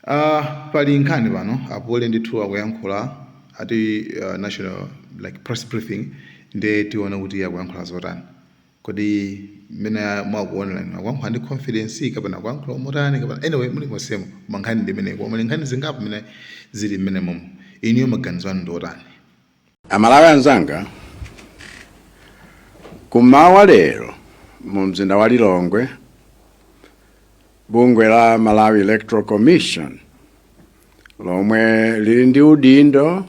Pali nkhani pano, apule ndithu akuyankhula ati national like press briefing, ndiye tione kuti akuyankhula zotani. Kodi mmene mwakuonera inu, akuyankhula ndi confidence kapena akuyankhula motani? Kapena anyway, muli mosemo, koma nkhani ndi imeneyi. Koma muli nkhani zingapo mmene zili mmene momo. Inuyo maganizo anu ndi otani? Amalawi anzanga, kumawa lero mu mzinda wa Lilongwe, bungwe la Malawi Electoral Commission, lomwe lili ndi udindo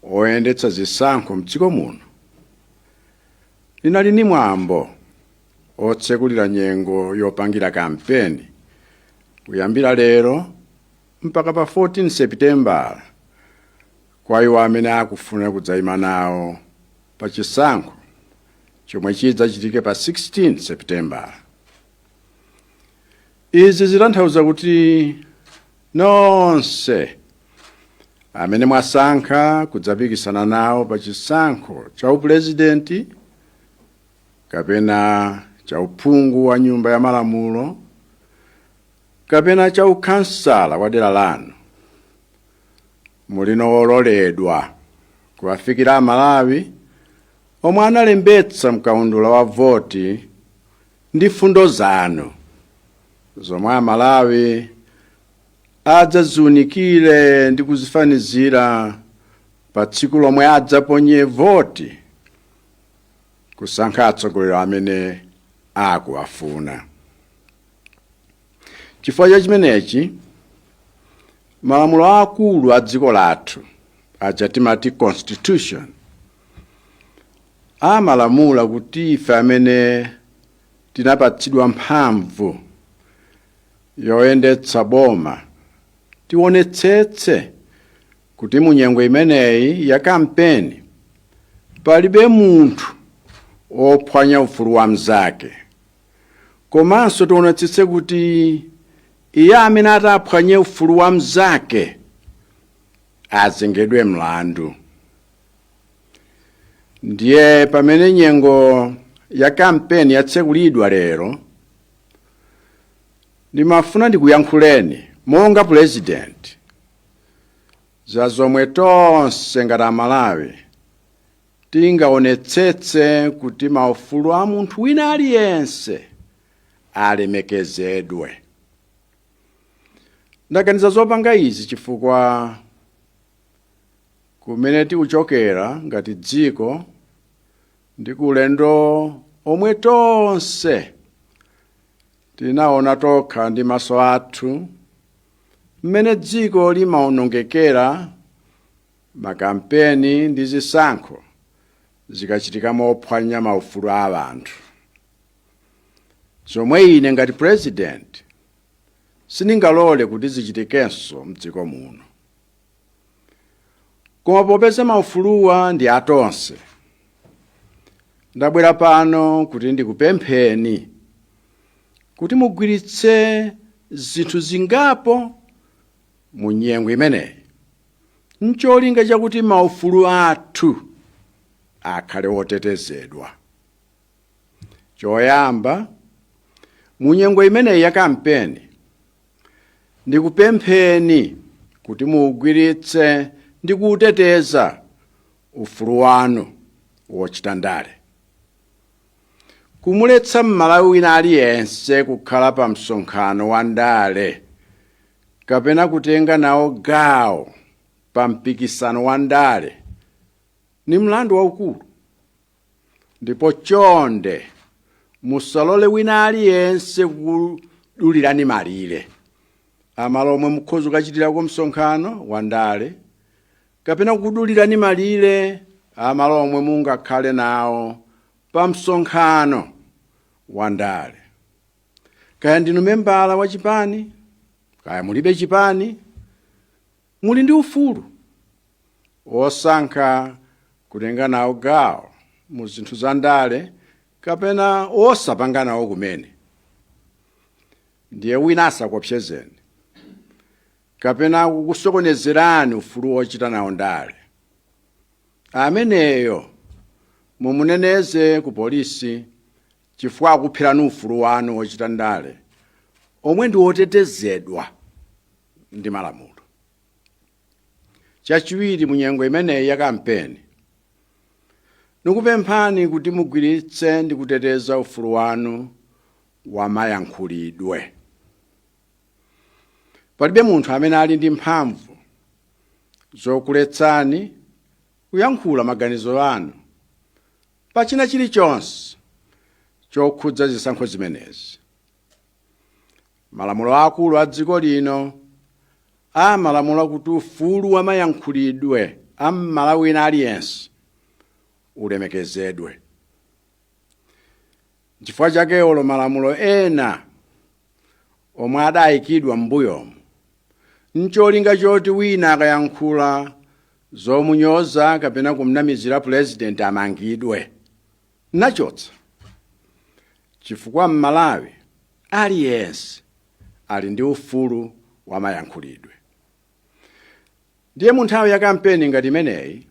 oyendetsa zisankho mdziko muno, linali ni mwambo otsekulira nyengo yopangira kampeni kuyambira lero mpaka pa 14 Sepitembala kwa iwo amene akufuna kudzayima nawo pa chisankho chomwe chidzachitike pa 16 Sepitembala. Izi zitanthauza kuti nonse amene mwasankha kudzapikisana nawo pa chisankho cha upurezidenti kapena cha uphungu wa Nyumba ya Malamulo kapena cha ukhansala wa dera lanu, mulino wololedwa kuwafikira Amalawi omwe analembetsa mkaundula wa voti ndi fundo zanu zomwe Amalawi adzaziunikire ndi kuzifanizira pa tsiku lomwe adzaponye voti kusankha atsogoleri amene akuwafuna. Chifukwa cha chimenechi, malamulo akulu a dziko lathu aja timati Constitution amalamula kuti ife amene tinapatsidwa mphamvu yoyendetsa boma tionetsetse kuti mu nyengo imeneyi ya kampeni palibe munthu ophwanya ufulu wa mnzake, komanso tionetsetse kuti iye amene ataphwanye ufulu wa mnzake azengedwe mlandu. Ndiye pamene nyengo ya kampeni yatsekulidwa lero, ndimafuna ndikuyankhuleni monga President za zomwe tonse ngati Amalawi tingaonetsetse kuti maufulu a munthu wina aliyense alemekezedwe. Ndaganiza zopanga izi chifukwa kumene tikuchokera ngati dziko ndi kulendo omwe tonse tinaona tokha ndi maso athu mmene dziko limaonongekera makampeni ndi zisankho zikachitika mophwanya maufulu a anthu, zomwe ine ngati President sindingalole kuti zichitikenso mdziko muno. Koma popeza maufuluwa ndi atonse, ndabwera pano kuti ndikupempheni kuti mugwiritse zinthu zingapo mu nyengo imeneyi ncholinga chakuti maufulu athu akhale otetezedwa. Choyamba, mu nyengo imeneyi ya kampeni, ndikupempheni kuti muugwiritse ndi kuuteteza ufulu wanu wochita ndale. Kumuletsa Mmalawi wina aliyense kukhala pa msonkhano wa ndale kapena kutenga nawo gawo pa mpikisano wa ndale ni mlandu waukulu, ndipo chonde musalole wina aliyense kudulirani malire amalo omwe mukhoza kukachitirako msonkhano wa ndale kapena kudulirani malire amalo omwe mungakhale nawo pa msonkhano wa ndale. Kaya ndinu membala wa chipani, kaya mulibe chipani, muli ndi ufulu wosankha kutenga nawo gawo mu zinthu za ndale kapena wosapanga nawo kumene. Ndiye wina asakopsezeni kapena kukusokonezerani ufulu wochita nawo ndale. Ameneyo mumuneneze ku polisi, chifukwa akupherani ufulu wanu wochita ndale omwe ndi wotetezedwa ndi malamulo. Chachiwiri, mu nyengo imeneyi ya kampeni, nikupemphani kuti mugwiritse ndi kuteteza ufulu wanu wamayankhulidwe. Palibe munthu amene ali ndi mphamvu zokuletsani kuyankhula maganizo anu pa china chilichonse chokhudza zisankho zimenezi. Malamulo akulu a dziko lino amalamula kuti ufulu wamayankhulidwe a Mmalawi wina aliyense ulemekezedwe. Chifukwa chake olo malamulo ena omwe adayikidwa m'mbuyomu ncholinga choti wina akayankhula zomunyoza kapena kumnamizira purezidenti amangidwe, nachotsa, chifukwa Mmalawi aliyense ali ndi ufulu wamayankhulidwe. Ndiye mu nthawi ya kampeni ngati imeneyi,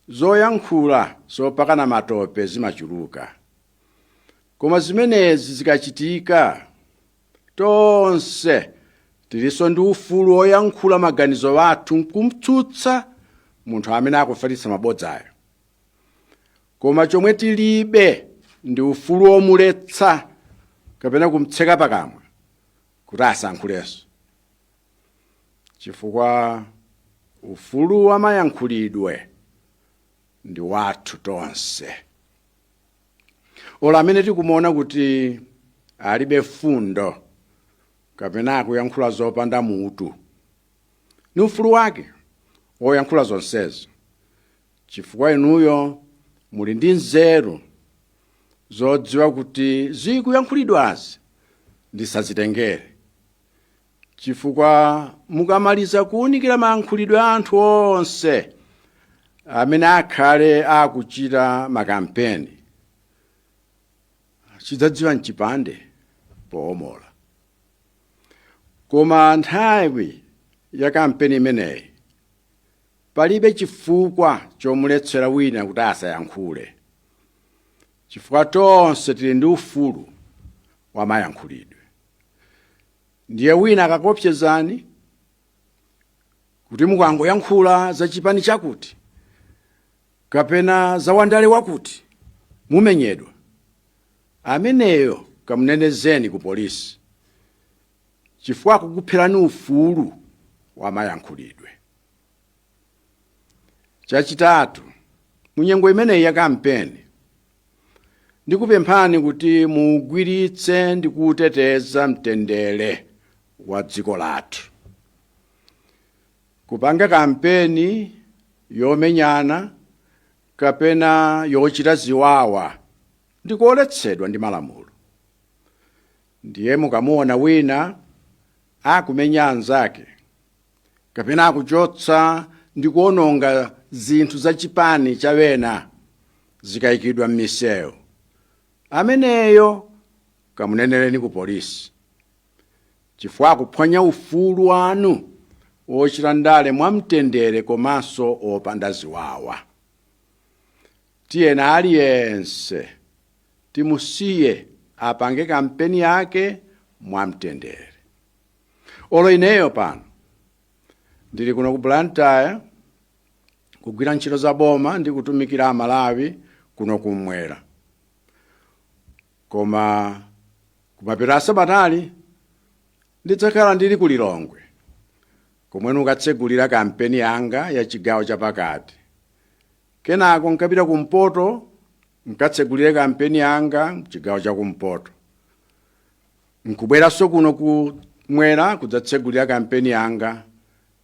zoyankhula zopakana matope zimachuluka, koma zimenezi zikachitika, tonse tilinso ndi ufulu woyankhula maganizo athu nkumtsutsa munthu amene akufalitsa mabodzayo. Koma chomwe tilibe ndi ufulu womuletsa kapena kumtseka pakamwa kuti asayankhulenso, chifukwa ufulu wamayankhulidwe ndi wathu tonse. Olo amene tikumuona kuti alibe fundo kapena akuyankhula zopanda mutu, ni ufulu wake woyankhula zonsezo, chifukwa inuyo muli ndi nzeru zodziwa kuti zikuyankhulidwazi ndisazitengere, chifukwa mukamaliza kuwunikira mayankhulidwe a anthu onse amene akhale akuchita makampeni, chidzadziwa mchipande poomola. Koma nthawi ya kampeni imeneyi palibe chifukwa chomuletsera wina kuti asayankhule, chifukwa tonse tili ndi ufulu wa mayankhulidwe. Ndiye wina akakopsezani kuti mukangoyankhula za chipani chakuti kapena za wandale wakuti mumenyedwa, ameneyo kamunenezeni ku polisi, chifukwa akukupherani ufulu wa mayankhulidwe. Chachitatu, munyengo imeneyi ya kampeni, ndikupemphani kuti mugwiritse ndi kuteteza mtendere wa dziko lathu. Kupanga kampeni yomenyana kapena yochita ziwawa ndikoletsedwa ndi malamulo. Ndiye mukamuona wina akumenya anzake kapena akuchotsa ndi kuononga zinthu za chipani cha wena zikayikidwa m'misewu, ameneyo kamunenereni ku polisi, chifukwa akuphwanya ufulu wanu wochita ndale mwamtendere komanso wopanda ziwawa. Tiyena aliyense timusiye apange kampeni yake mwamtendere. Olo ineyo pano ndili kuno ku Blantyre kugwira ntchito za boma ndi kutumikira Amalawi kuno kumwera, koma kumapeto a sabatali ndidzakhala ndili ku Lilongwe, komwe nukatsegulira kampeni yanga ya chigawo chapakati. Kenako nkapita kumpoto, nkatsegulire kampeni yanga chigawo chakumpoto, nkubweranso kuno kumwera kudzatsegulira kampeni yanga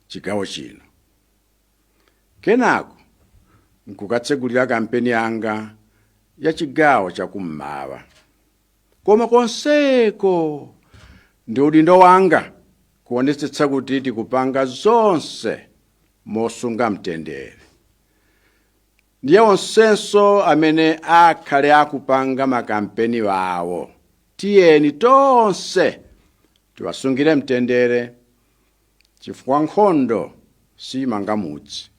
chigawo chino, kenako nkukatsegulira kampeni yanga ya chigawo chakummawa. Koma konseko ndi udindo wanga kuonetsetsa kuti tikupanga zonse mosunga mtendere. Ndiye onsenso amene akhale akupanga makampeni awo, tiyeni tonse tiwasungire mtendere, chifukwa nkhondo simanga mudzi,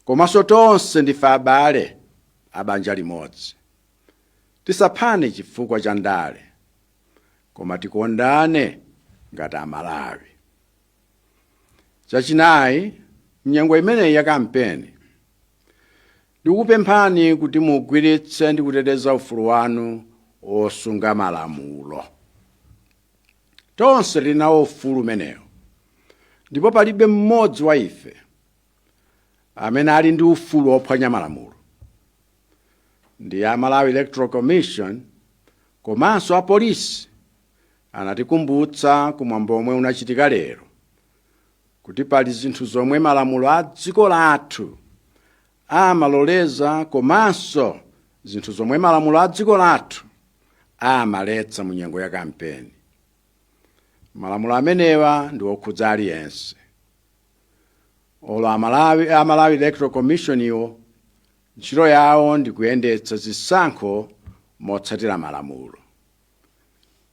komanso tonse ndife abale abanja limodzi. Tisaphane chifukwa cha ndale, koma tikondane ngati Amalawi. Chachinayi, mnyengo imeneyi ya kampeni, ndikupemphani kuti mugwiritse ndi kuteteza ufulu wanu osunga malamulo. Tonse tili nawo ufulu umenewo, ndipo palibe mmodzi wa ife amene ali ndi ufulu wophwanya malamulo. Ndi a Malawi Electoral Commission komanso apolisi anatikumbutsa kumwambo omwe unachitika lero kuti pali zinthu zomwe malamulo a dziko lathu amaloleza komanso zinthu zomwe malamulo a dziko lathu amaletsa mu nyengo ya kampeni. Malamulo amenewa ndi okhudza aliyense. Olo a Malawi Electoral Commission iwo ntchito yawo ndi kuyendetsa zisankho motsatira malamulo,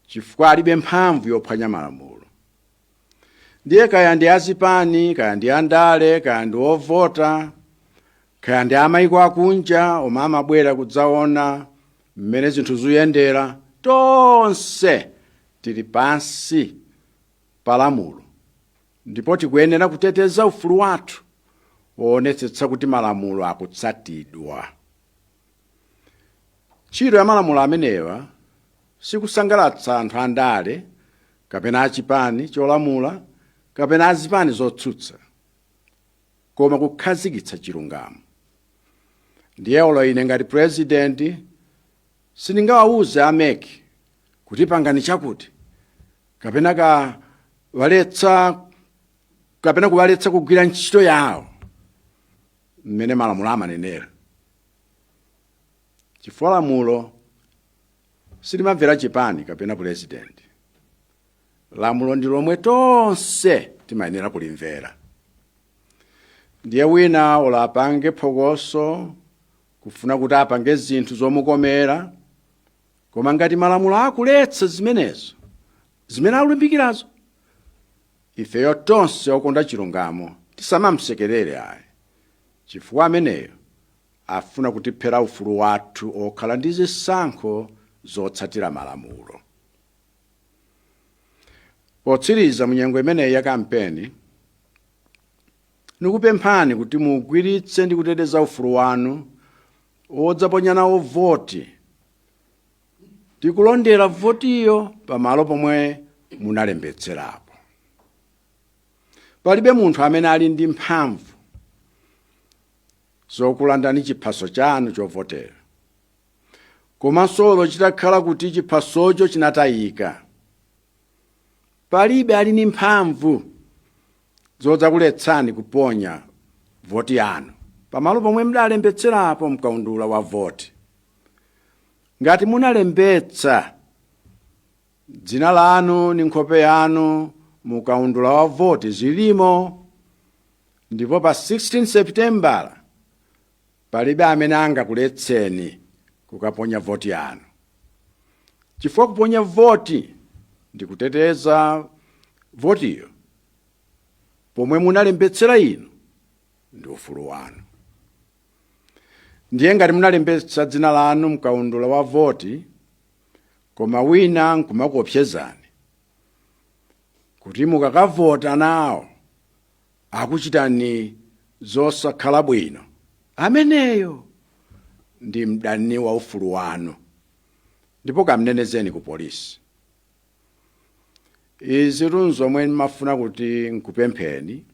chifukwa alibe mphamvu yophwanya malamulo. Ndiye kaya ndi azipani, kaya ndi andale, kaya ndi ovota, kaya ndi amayiko akunja omwe amabwera kudzaona mmene zinthu zikuyendera, tonse tili pansi pa lamulo, ndipo tikuyenera kuteteza ufulu wathu woonetsetsa kuti malamulo akutsatidwa. Ntchito ya malamulo amenewa sikusangalatsa anthu andale kapena achipani cholamula kapena azipani zotsutsa, koma kukhazikitsa chilungamo. Ndiye olo ine ngati president sindingawawuze a MEC kuti pangani chakuti kapena kawaletsa kapena kuwaletsa kugwira ntchito yawo mmene malamulo amanenera, chifukwa lamulo silimamvera chipani kapena president. Lamulo ndi lomwe tonse timayenera kulimvera. Ndiye wina olo apange phokoso kufuna kuti apange zinthu zomukomera, koma ngati malamulo akuletsa zimenezo zimene akulimbikirazo, ifeyo tonse okonda chilungamo tisamamsekerere ayi, chifukwa ameneyo afuna kutiphera ufulu wathu okhala ndi zisankho zotsatira malamulo. Potsiriza, munyengo imeneyi ya kampeni, nikupemphani kuti mugwiritse ndi kuteteza ufulu wanu wodzaponya nawo voti tikulondera votiyo pamalo pomwe munalembetserapo. Palibe munthu amene ali ndi mphamvu zokulandani chiphaso chanu chovotera. Komanso olo chitakhala kuti chiphasocho chinatayika, palibe ali ndi mphamvu zodzakuletsani kuponya voti yanu pamalo pomwe mudalembetserapo mkaundula wa voti. Ngati munalembetsa dzina lanu ndi nkhope yanu mukaundula wa voti zilimo, ndipo pa 16 Seputembala palibe amene angakuletseni kukaponya voti yanu, chifukwa kuponya voti ndi kuteteza votiyo pomwe munalembetsera inu ndi ufulu wanu. Ndiye ngati munalembetsa dzina lanu mkaundula wa voti, koma wina nkumakuopsezani kuti mukakavota nawo akuchitani zosakhala bwino, ameneyo ndi mdani wa ufulu wanu, ndipo kamnenezeni ku polisi. Izi nzomwe ndimafuna kuti nkupempheni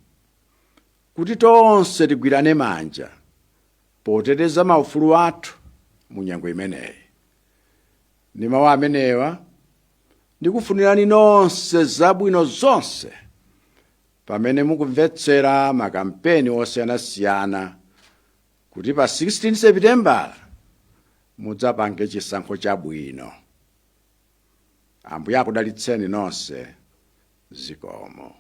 kuti tonse tigwirane manja poteteza maufulu athu mu nyengo imeneyi. Ndi mawu amenewa, ndikufunirani nonse zabwino zonse pamene mukumvetsera makampeni osiyanasiyana, kuti pa 16 Seputembala mudzapange chisankho chabwino. Ambuye akudalitseni nonse. Zikomo.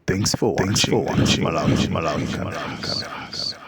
Thanks for watching. Thanks for watching. Malawi, Malawi, Malawi, Malawi.